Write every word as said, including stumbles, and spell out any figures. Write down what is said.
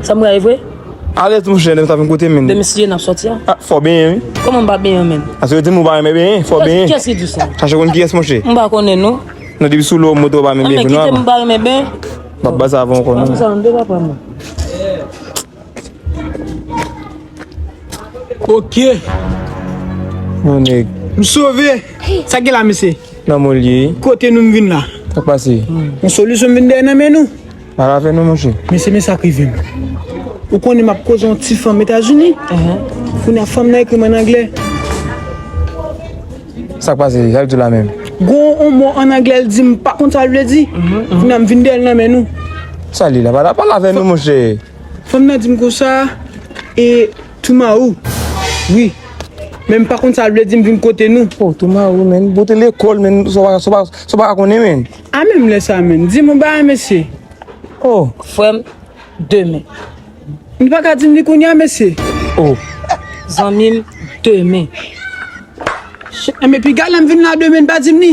Sa m rayi vre? Alèz monchè, lè m ta vin kote men. Demen si Dye n ap sòti a. Ah, fò benyen wi. Kòman m pa benyen menm? Paske yo di m ou pa renmen benyen, fò benyen. Kiyès ki di w sa? Chache konn kiyès monchè. M pa konnen nou. Non, depi sou lo moto pa renmen Anben benyen kite kounye m pa renmen benyen. M ap ba sa avè w konnen. Sa m de pa pran mwen. Ok. Mon nèg. M sove. Sa gen la mesye? Nan mwen li ye. Kote nou m vin la? Sa k pase? Yon solisyon m vin dèyè nan men nou. Ala fè nou monchè. Mesye men sa k rive m. Ou konnen m ap koze yon ti fanm Etazini. Kounye a fanm nan ekri m an anglè. Sa k pase? Sa l di la menm? Gon yon mo an anglè l di m pa konn sa l vle di. Kounye a m vin dèyè l nan men nou. Sa li la? Pale pale avè nou monchè. Fanm nan di m konsa e tomorrow. Wi. Men m pa konn sa l vle di m vin kote nou. Oh, tomorrow menn. Bote lekòl menn. Sa w pa sa w pa sa w pa ka konnen menn. A menm lè sa menn. Di m yon bagay mesye. Oh. Frè m, demen. Li pa ka di m li kounye a mesye. Oh. Zanmi m, demen. Enben piga lè m vin la demen pa di m li.